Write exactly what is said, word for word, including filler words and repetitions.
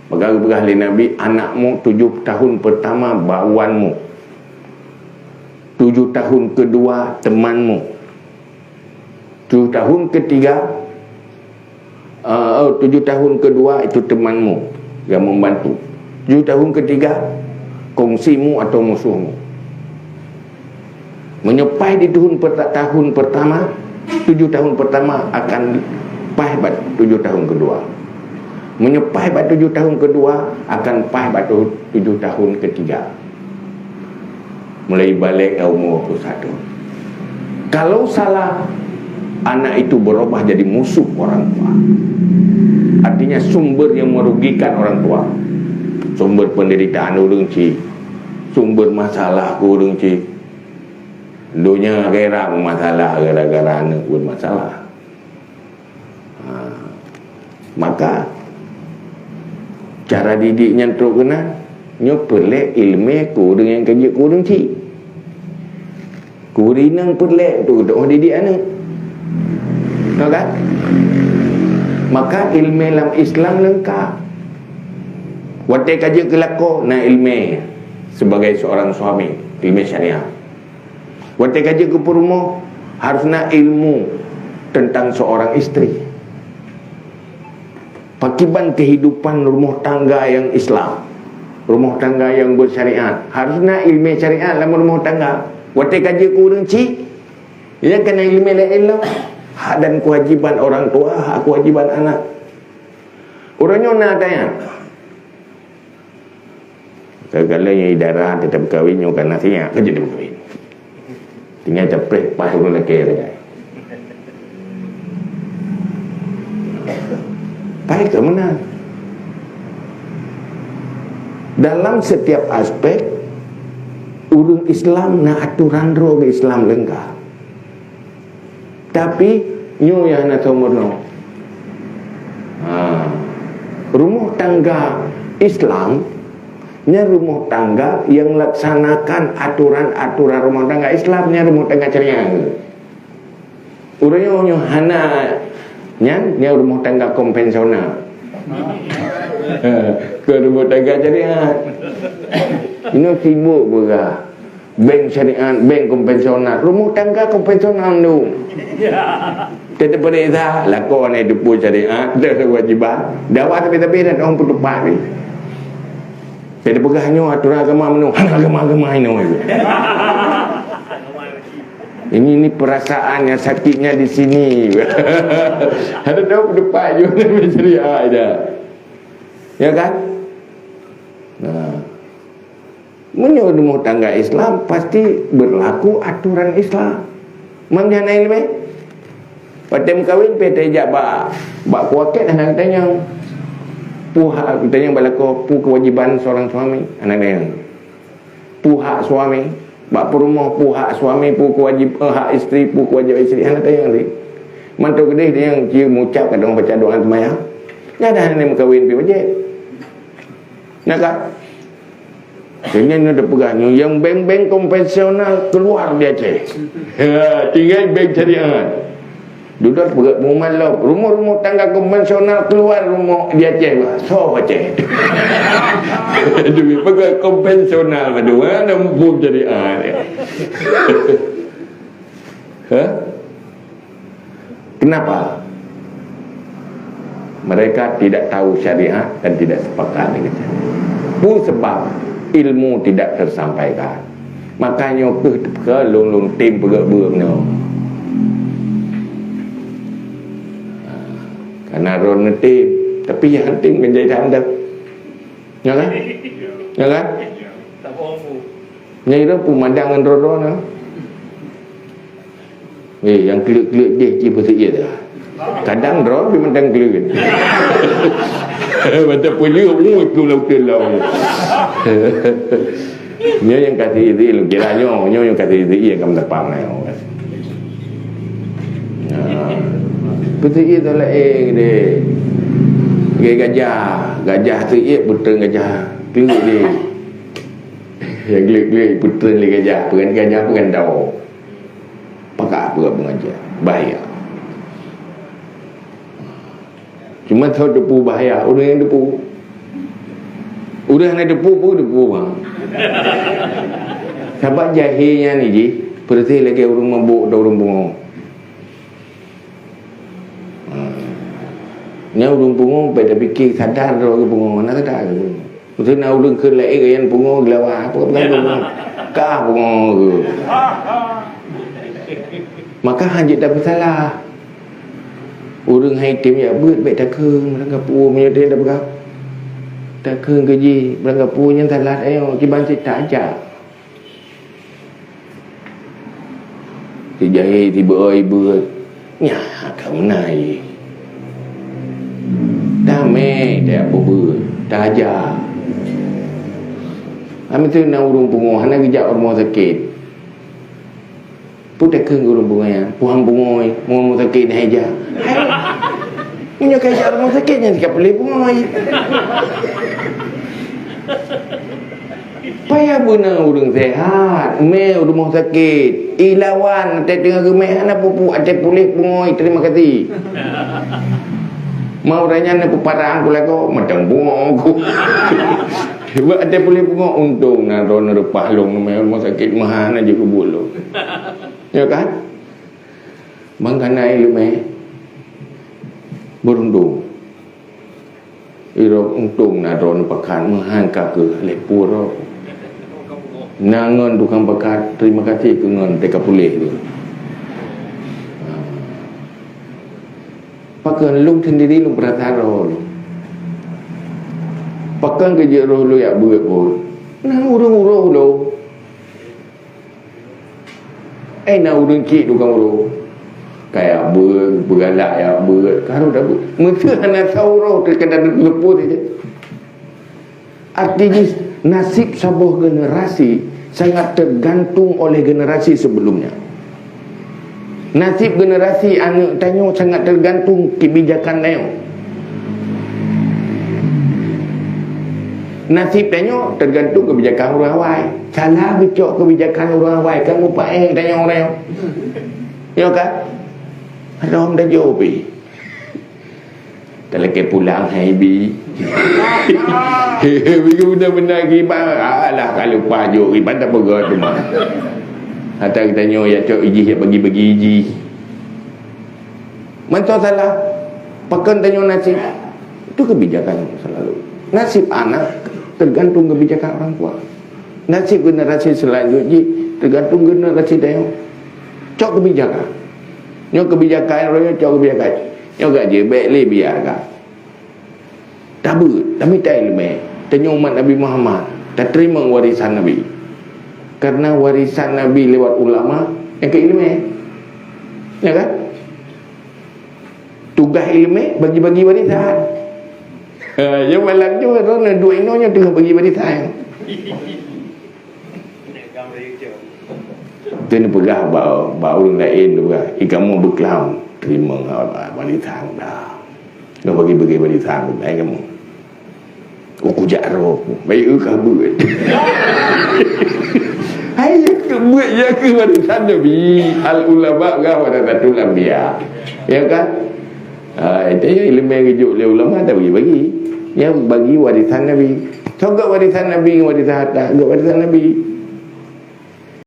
Maka geupeugah lé Nabi, "Anakmu tujuh tahun pertama bawanmu, tujuh tahun kedua temanmu, tujuh tahun ketiga, eh, oh, tujuh tahun kedua itu temanmu yang membantu, tujuh tahun ketiga kongsimu atau musuhmu." Meunyoe paih di tahun perta-, tahun pertama, tujuh tahun pertama akan paih bak tujuh tahun kedua. Meunyoe paih bak tujuh tahun kedua, akan paih bak tu-, tujuh tahun ketiga. Mulai balek ka umur dua puluh satu. Kalau salah, anak itu berubah jadi musuh orang tua. Artinya sumber yang merugikan orang tua. Sumber penderitaan ureuëng cit, sumber masalah keu ureuëng cit. Donya akhirat masalah gara-gara aneuk buet masalah. Ha. Maka cara didik nyan trok keunan, nyoe peureulée iéleumé keu ureuëng nyang ka jeuet keu ureuëng cit. Keu ureuëng inong peureulée untuk geutanyoe didik aneuk. Tahu kan? Maka iéleumé lam Islam leungkap. Watée ka jeuet keu lakoe na iéleumé sebagai seorang suami, iéleumé syariah. Watée ka jeuet keu peurumoh, harus na ilmu tentang seorang istri. Pakiban kehidupan rumah tangga yang Islam, rumah tangga yang bersyariat, harus na iéleumé syariat lam rumah tangga. Watée ka jeuet keu ureuëng cit, ya kan iéleumé laén lom. Hak dan kewajiban orang tua, hak kewajiban anak. Ureuëng nyoe na tanya. Kadang-kadang nyang idara teutap kawin nyoe ka na siyak ka jadi kawin. Tinggai capreh paih ureuëng lakée sagai. Paih ka meunan. Dalam setiap aspek, ureuëng Islam na aturan droe Islam leungkap. Tapi nyoe nyang hana seumeureunoe. Ha. Rumah tangga Islam nyan rumah tangga yang laksanakan aturan-aturan rumah tangga Islam, nyan rumah tangga syariah. Ureuëng nyoe hana nyan, nyan rumah tangga konvensional. Keu rumah tangga syariah. Inoe sibuk peugah. Bank syariat, bank konvensional, rumah tangga konvensional tu. Teupeuriksa, lakoe aneuk teupeu syariat, teuh kewajiban. Dakwah tapi-tapi dan orang peuteupat ni. Jadi peugah nyoe aturan agama meunoe, hana agama-agama inoe. Ini, ini perasaan yang sakitnya di sini. Ada tahu peuteupat je syariat aja. Ya kan? Nah. Meunyoe rumah tangga Islam, pasti berlaku aturan Islam. Mam nyan na iéleumé? Watée meukawen, pih tajak bak, bak kuakét hana geutanyong. Peue hak geutanyong bak lakoe, peue kewajiban seorang suami? Hana geutanyong. Peue hak suami? Bak peurumoh, peue hak suami, peue kewajib-, eh, hak istri, peue kewajiban istri? Hana geutanyong lé. Mantong keudeh nyang ci meucab kadang baca doa seumayang. Nyan dah hana meukawen pih wajéb. Nah kan? Sehingga nyoe teupeugah nyoe, yang bank-bank konvensional keluar di Aceh. Ya, tinggai bank syariat. Dudoe peugah pengumuman lom, rumah-rumah tangga konvensional keluar rumah di Aceh, bah. So Aceh. Duit peugah konvensional madu, ha, dan hukum syariat. Ha? Kenapa? Mereka tidak tahu syariat dan tidak sepakat dengan syariat. Peue sebab? Ilmu tidak tersampaikan. Makanya keuh teuka lôn-lôn tem peugah beuem nyoe. Karena ron neutem, tapi yang tem menjadi anda. Ya kan? Ya kan? Nyai dah peumandang ngon droe-droe na. Eh, nyang kleuet-kleuet jih ci peuseuiet dah. Kadang droe pih mantong kleuet. Mantong peuleuet, uh, tu laut tu laut. Nyoe nyang ka seuiet-seuiet, kira nyoe, nyoe nyang ka seuiet-seuiet nyang ka meudapang na nyoe. Nah, peuseuiet tu laén deh. Gaya gajah, gajah seuiet, peutreun gajah. Kleuet deh. Nyang glek-glek peutreun lé gajah, peugah gajah peugah dawa. Pakak peugah pengajian. Bahaya. Cuma soe teupeu bahaya, ureuëng nyang teupeu. Ureuëng hana teupeue, peue teupeue, bang. Sabab jahé nyan jih, peureuséh lagée ureuëng mabök atau ureuëng pungo. Ha. Nyan ureuëng pungo, bèk tapike sadar droe geuh pungo, hana sadar geuh pungo. Beutôi na ureuëng keu laén gaya pungo, geulawa, apa bukan pungo? Kah pungo geuh. Maka hana jeuet tapeusalah. Ureuëng hai tem jak beuet, bèk takheun, barangkapeue meunyoe tem tapeugah. Takheun keu jih, barangkapeue nyan salah, ayo, kiban cit tajak. Sijahé sibeuoi beuet, nyan ka meunai. Tamé tajak peubeuet, tajak. Ami tu na ureuëng pungo, hana geujak u rumoh sakét. Peue takheun keu ureuëng pungo nyan, puhan pungo, pungo rumoh sakét na ija. Hai, meunyoe ka ija rumoh sakét nyan ka puléh pungo. Payah beuna ureuëng sehat, mé u rumoh sakét, ilawan até teungoh geumé hana pupu até puléh pungo, terima kasih. Mau ureuëng nyan neupeuparang ku lagoe, mantong pungo ku. Bak até puléh pungo, untông na droeneuh reupah lôn, mé u rumoh sakét meuhan aja kubuet lôn. Ya kan? Mangkana ileumé beurundong. Irok untông na droeneuh pakat meuhan ka keuh lé pura. Na ngon tukang pakat, terima kasih keu ngon teuka puléh tu. Ha. Pakon lôn sendiri lôn peurasa roh lôn. Pakon keu jeuet roh lôn yak beuet pun. Na ureuëng uroh lôn. Eh, na ureuëng cit tukang uroh. Kaya beuet, beugalak ya beuet, karu dah beuet. Meuseu hana sa uroh, terkadang leupah saja. Artinya, nasib saboh generasi sangat tergantung oleh generasi sebelumnya. Nasib generasi aneuk tanyoe sangat tergantung kebijakan tanyoe. Nasib tanyoe tergantung kebijakan ureuëng awai. Salah geucok kebijakan ureuëng awai, kan mupaéng tanyoe ureuëng. Ya kan? Ada orang dah jawab, eh. Talakée pulang hai bi. Bi beuna-beuna kiban, alah ka lupa jok kiban tak peugah teuma. Hata geutanyoe ya cok ijih ya bagi-bagi ijih. Mantong salah. Pakon tanyoe nasib. Itu kebijakan selalu. Nasib anak tergantung kebijakan orang tua. Nasib generasi selanjut jih tergantung generasi tanyoe. Cok kebijakan. Nyoe kebijakan, roh nyoe cok kebijakan. Nyoe gak je, bèk lé biarkan. Tabeuet, tamita ileumé. Tanyoe umat Nabi Muhammad, tateurimong warisan Nabi. Karena warisan Nabi lewat ulama, nyang keu ileumé. Ya kan? Tugaih ileumé bagi-bagi warisan. Ha, nyoe malam nyoe droeneuh dua inoe nyoe teungoh bagi warisan. Teuneuh peugah bak, bak ureuëng laén peugah, "Ih, kamoe beuklam, teurimong warisan dah. Nyoe bagi-bagi warisan, hai kamoe." Oh, kujak roh. Baik, eu ka beuet. Hai, ya keu beuet, ya keu warisan Nabi. Al ulama gah warasatul anbiya. Ya kan? Ah, itu ya ilmu yang geujok lé ulama tak bagi-bagi. Yang bagi warisan Nabi. Soe gét warisan Nabi ngon warisan harta, gét warisan Nabi.